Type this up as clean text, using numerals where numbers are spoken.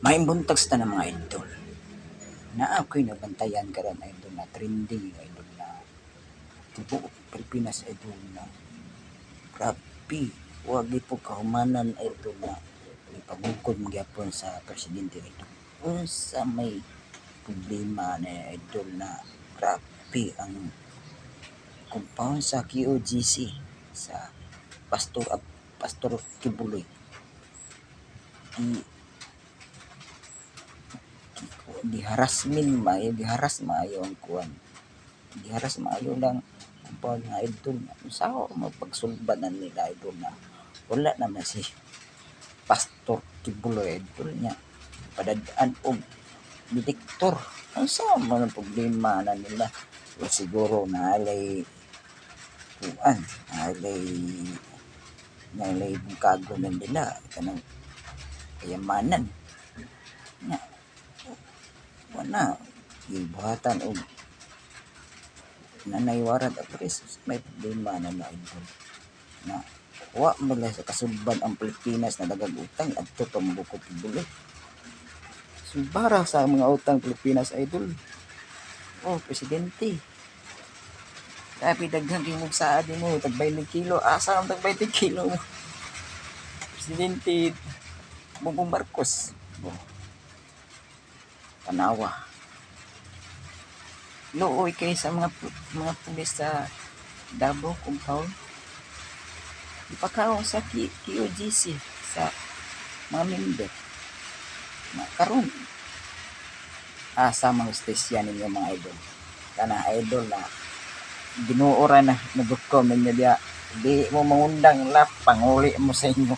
Maayong buntag sa tanan, mga idol. Naa ko'y nabantayan karon, idol, na trending, idol, na tibuok Pilipinas, idol, na grabe wa gyud po kahumanan, idol, na gipabukod man gyapon sa presidente, idol. Unsa may problema na, idol, na grabe ang compound sa KOJC sa Pastor Quiboloy di giharasmin maayo, giharas maayo ang kuan, giharas maayo lang compound nga, idol. Unsaon mapagsulbad na nila, idol, na wala naman si Pastor Quiboloy, idol, nya padad-an og detector? Unsa man ang problema na nila? O siguro naalay kuan, naalay bungkagon na nila kanang kayamanan nya wala gibuhatan og nanay warrant of arrest. May problema na na, idol, na wa man sa kasulbad ang Pilipinas na daghang utang adto pa mobukod Quiboloy. Sulbara sa mga utang Pilipinas, idol. Oh, presidente, grabe daghan kay mong saad nimo, tag 20 kilo. Asa ang tag 20 kilo mo, Presidente Bongbong Marcos? Oh, tanawa, luoy kay sa mga pulis sa Davao compound. Ipakaon sa KOJC sa mga member na karon. Asa mang hustisya ninyo, mga idol? Kana, idol, na Ginoo ra na naghukom ninyo diha. Di mo mangundang lap panguli mo sa inyo.